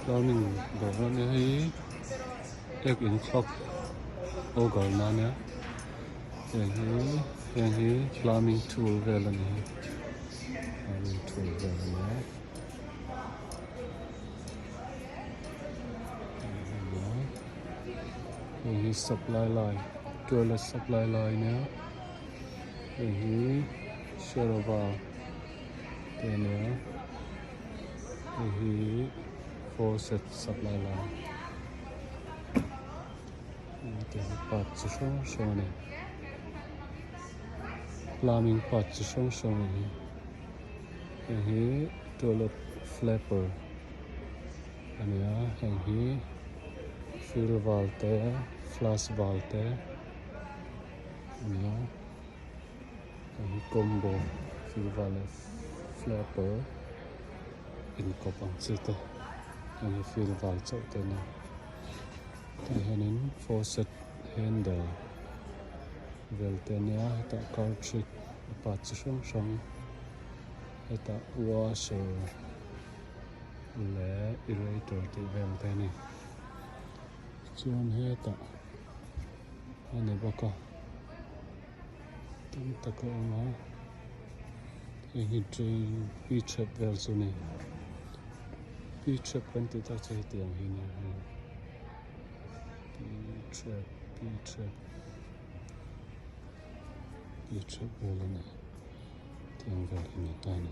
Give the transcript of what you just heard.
Plumbing dawr a nia hei ek in khawp auger na ania heng hi heng hi plumbing tool vel a ni plumbing tool vel a nia. Hei hi supply line toilet supply line a nia hei hi sherova te a nia hei hi faucet supply line te hi part chi hrang hrang a ni plumbing part chi hrang hrang a ni hei hi toilet flapper a ni a heng hi fill val te flash val te a ni a hei hi combo fill val leh flapper inkawp ang chi te heng hi fill val chauh te a ni tah hianin faucet handle vel te a nia hetah cartridge a part chi hrang hrang hetah washer leh erator tih vel te a ni chuan hetah a ni bawk a tam tak a awm a hei hi train p trap vel chu a ni p trap kan tih tak chu hetiang hi a nia hei p trap p trap p trap vel a ni. Tiang vel hi ni ta a ni.